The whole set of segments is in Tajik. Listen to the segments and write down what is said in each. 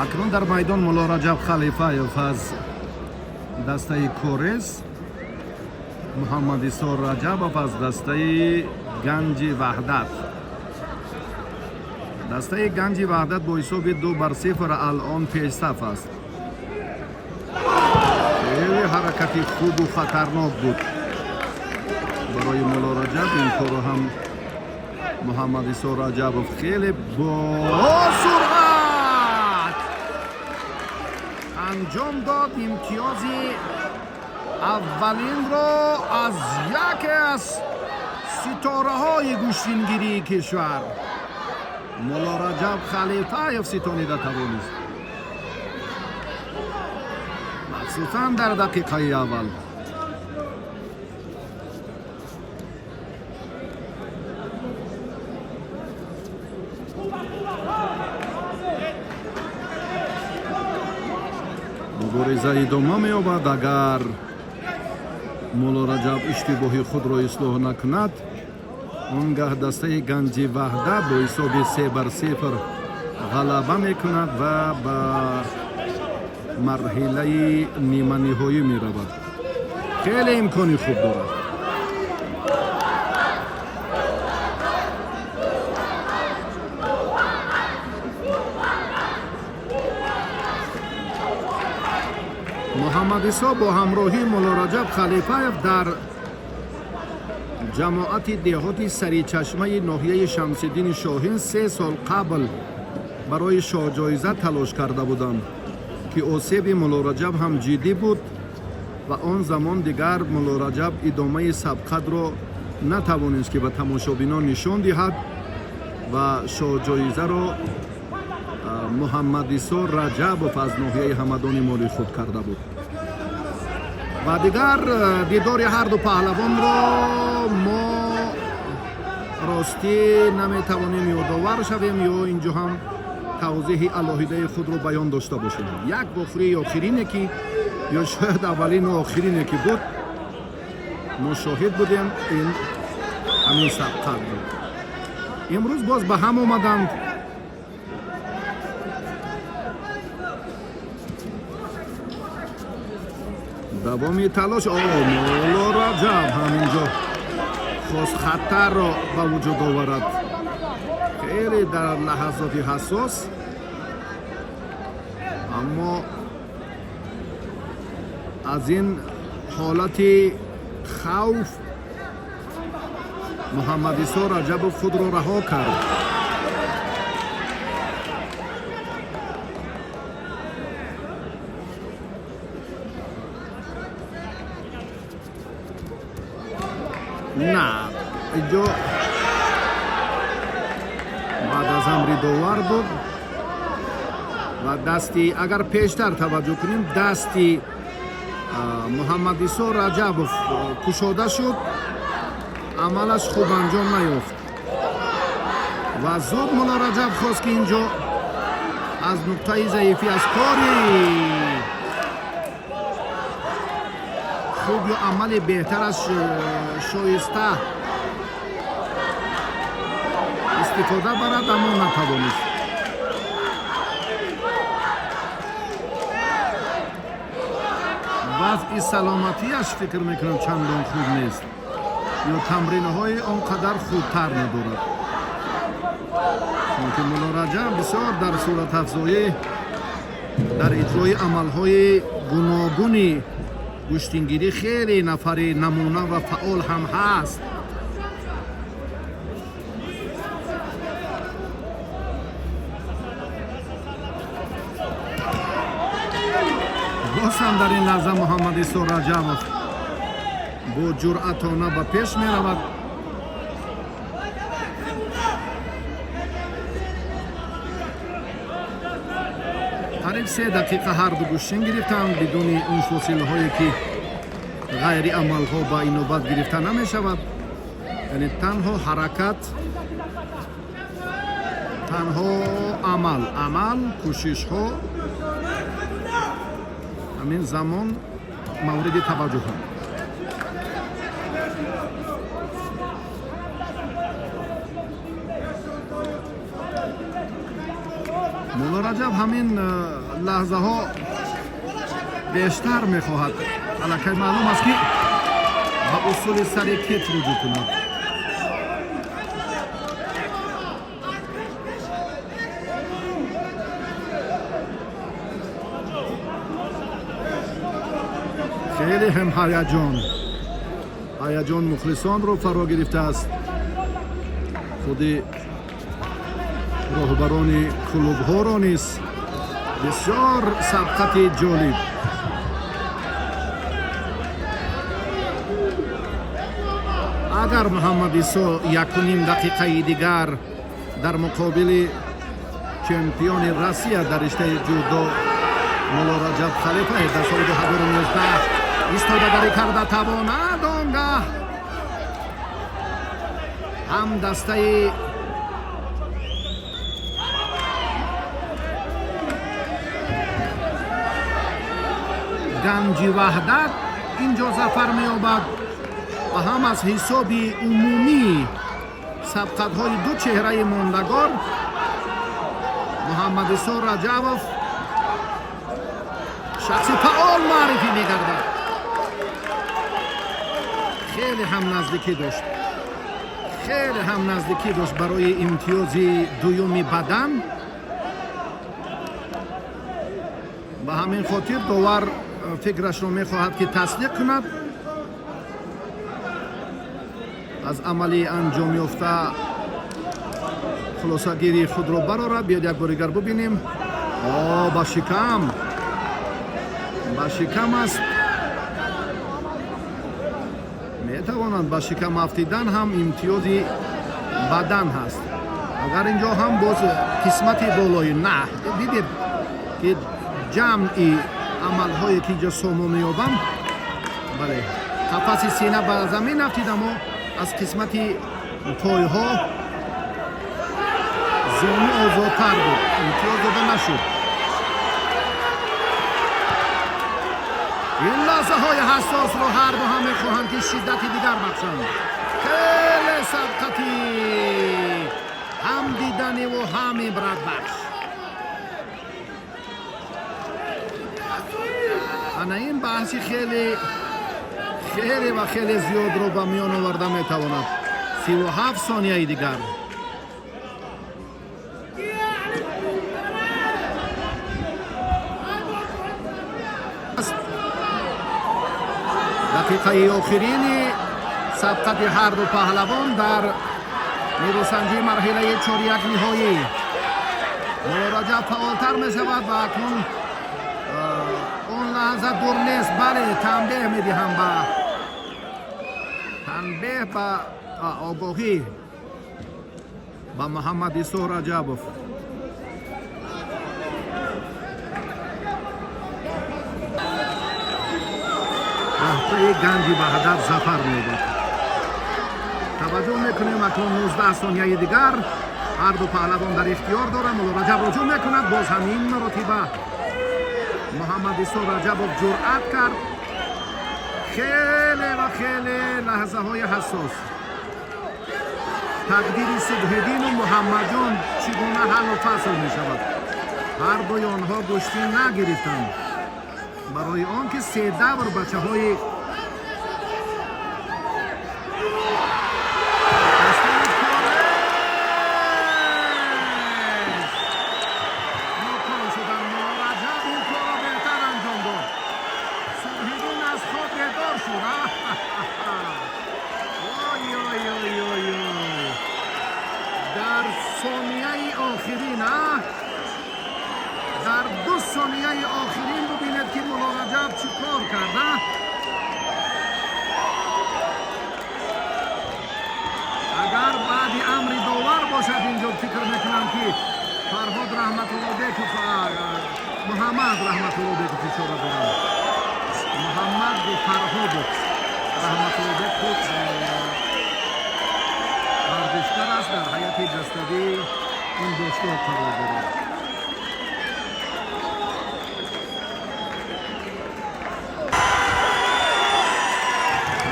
Акнун дар майдон Мулло Раҷаб Халифаев аз дастаи Корез, Муҳаммадисо Раҷабов аз дастаи Ганҷи Ваҳдат. Дастаи Ганҷи Ваҳдат бо ҳисоби 2-0 алон пешсаф аст. Хеле ҳаракати хубу хатарнок буд барои Мулло Раҷаб. Ин корро ҳам Муҳаммадисо Раҷабов хеле бо суръат анҷом дод. Имтиёзи аввалинро аз яке аз ситораҳои гӯштингирии кишвар Мулло Раҷаб Халифаев ситонида тавонист, махсусан дар дақиқаи аввал. Мубориза идома меёбад. Агар Мулло Раҷаб иштибоҳи худро ислоҳ накунад, он гаҳ дастаи Ганҷи Ваҳдат бо ҳисоби 3-0 ғалаба мекунад ва ба марҳилаи ниманиҳоӣ меравад. Хеле имкони хуб дорад. Муҳаммадисо бо ҳамроҳии Мулло Раҷаб Халифаев дар ҷамоати деҳоти Саричашмаи ноҳияи Шамсиддини Шоҳин 3 сол қабл барои шоҳҷоиза талош карда буданд, ки осеби Мулло Раҷаб ҳам ҷиддӣ буд ва он замон дигар Мулло Раҷаб идомаи сабқатро натавонист, ки ба тамошобинон нишон диҳад ва шоҳҷоизаро Муҳаммадисо Раҷабов аз ноҳияи Ҳамадони моли худ карда буд. Ва дигар дидори ҳарду паҳлавонро мо ростӣ наметавонем ёдовар шавем ё инҷо ҳам тавзеҳи алоҳидаи худро баён дошта бошем. Як вохӯрии охирине ки ё шояд аввалину охирине ки буд, мо шоҳид будем, ин ҳамин сабқат буд. Имрӯз боз ба ҳам омаданд. Давоми талош. О, Мулло Раҷаб ҳаминҷо хост хатарро ба вуҷуд оварад хеле дар лаҳазоти ҳассос, аммо аз ин ҳолати хавф Муҳаммадисо Раҷабов худро раҳо кард. На, инҷо баъд аз амри довар буд ва дасти, агар пештар таваҷҷӯҳ кунем, дасти Муҳаммадисо Раҷабов кушода шуд, амалаш хуб анҷом наёфт ва зуд Мулло Раҷаб хост, ки инҷо аз нуқтаи заифӣ, аз кори хуб ё амали беҳтараш шоиста истифода барад, аммо натавонист. Вазъи саломатиаш, фикр мекунам, чандон хуб нест ё тамринҳои он қадар хубтар надорад, чунки Мулло Раҷаб бисёр дар суратафзоӣ, дар иҷрои амалҳои гуногуни гӯштингирӣ хеле нафари намуна ва фаъол ҳам ҳаст. Боз ҳам дар ин лаҳза Муҳаммадисо Раҷабов бо ҷуръатона ба пеш меравад. Қариб 3 дақиқа ҳарду гӯштин гирифтанд, бидуни он фосилаҳое ки ғайри амалҳо ба инобат гирифта намешавад, яъне танҳо ҳаракат, танҳо амал, амал, кӯшишҳо ҳамин замон мавриди таваҷҷӯҳанд. Мулло Раҷаб ҳамин лаҳзаҳо бештар мехоҳад, аллакай маълум аст, ки ба усули сари китф руҷӯъ кунад. Хеле ҳам ҳаяҷон мухлисонро фаро гирифтааст, худи роҳбарони клубҳоро низ. Бисёр сабқати ҷолиб. Агар Муҳаммад Исо 1,5 дақиқаи дигар дар муқобили чемпиони Россия дар риштаи ҷудо Мулло Раҷаб Халифаев дар соли 2019 истодагарӣ карда тавонад, он гаҳ ҳам дастаи Ганҷи Ваҳдат инҷо зафар меёбад ва ҳам аз ҳисоби умумии сабқатҳои ду чеҳраи мондагор Муҳаммадисо Раҷабов шахси фаъол муаррифӣ мегардад. Хеле ҳам наздикӣ дошт, хеле ҳам наздикӣ дошт барои имтиёзи дуюми бадан. Ба ҳамин хотир довар фикрашро мехоҳад, ки тасдиқ кунад, аз амали анҷом ёфта хулосагирии худро барорад. Биёд, як бори дигар бубинем. О, ба шикам, ба шикам аст. Метавонанд ба шикам афтидан ҳам имтиёзи бадан ҳаст. Агар инҷо ҳам боз қисмати болои на дидед, ки ҷамъи амалҳое, ки инҷо сомон меёбанд, бале, қафаси сина ба замин афтид, аммо аз қисмати пойҳо зону озодтар буд, имтиёз дода нашуд. Ин лаҳзаҳои ҳассосро ҳарду ҳам мехоҳанд, ки шиддати дигар бахшанд. Хеле сабқати ҳам диданиву ҳам ибратбахш. Ана ин баҳси хеле, хеле ва хеле зиёдро ба миён оварда метавонад. 37 сонияи дигар. Дақиқаи охирини сабқати ҳарду паҳлавон дар нерӯсанҷии марҳилаи чоряк ниҳоӣ. Мулло Раҷаб фаъолтар мешавад ва акнун он лаҳза дур нест. Бале, танбеҳ медиҳам, ба танбеҳ, ба огоҳӣ ба Муҳаммад Исо Раҷабов. Даҳтаи Ганҷи Ваҳдат зафар меёбад. Таваҷҷӯҳ мекунем, акнун 19 сонияи дигар ҳарду паҳлавон дар ихтиёр доранд. Мулло Раҷаб рӯҷӯъ мекунад. Боз ҳамин маротиба Муҳаммад Исо Раҷабов ҷуръат кард. Хеле ва хеле лаҳзаҳои ҳассос. Тақдири Субҳиддину Муҳаммадҷон чӣ гуна ҳаллу фасл мешавад? Ҳардуи онҳо гӯштӣ нагирифтанд, барои он ки се давр бачаҳои дастаи Кореш ноком шуданд. Мулло Раҷаб ин корро беҳтар анҷом дод. Субҳиддин аз хоб бедор шуд. Ой, ой, ой, ой, ой, дар сонияи охирин, а дар 2 сонияи охирин бубинед, ки Мулло Раҷаб чӣ кор кард, а? Агар баъди амри довар бошад, инҷо фикр мекунам, ки Фарҳод Раҳматуллобеков, Муҳаммад Раҳматуллобеков ишора дорам, Муҳаммад Фарҳодов Раҳматуллобеков варзишкар аст, дар ҳайати даставии ин бошгоҳ қарор дорад.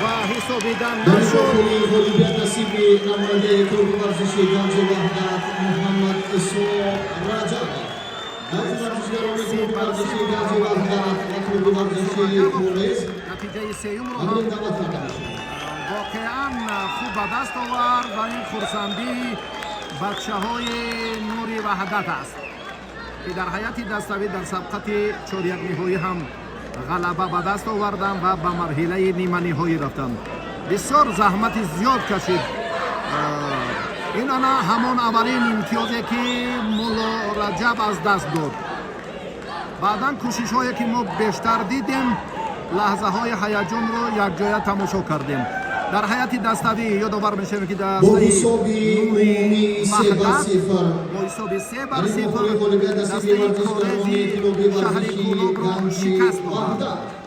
Ва ҳисобидан Дар нашуд. охири ғолибият насиби намояндаи клуби варзиши Ганҷи Ваҳдат Муҳаммад Исо Раҷабов. Бо Дар ҳисоби варзишгарони се клуби бар варзиши сифр Ганҷи баромад. Ваҳдат ва клуби варзиши Раҷабов Курез натиҷаи сеюмро ҳамин ҳам даъват карда мешавад. Воқеан хуб ба даст овард ва ин хурсандии бачаҳои Нури Ваҳдат аст, ки дар ҳайати даставӣ дар сабқати чорякниҳоӣ ҳам ғалаба ба даст оварданд ва ба марҳилаи ниманиҳоӣ рафтанд. Бисёр заҳмати зиёд кашид. Ин ана ҳамон аввалин имтиёзе, ки Мулло Раҷаб аз даст дод. Баъдан кӯшишҳое, ки мо бештар дидем, лаҳзаҳои ҳаяҷонро якҷоя тамошо кардем. Дар ҳайати даставӣ ёдовар мешавем, ки Бо дастаи ҳисоби Нури умумии се бар Ваҳдат сифр бо ҳисоби се бар дар ин сифр муқобили ғолибият дастаи дастаи варзишгарони Коллеҷи клуби шаҳри варзиши Кӯлобро Ганҷи шикаст доданд. Ваҳдат.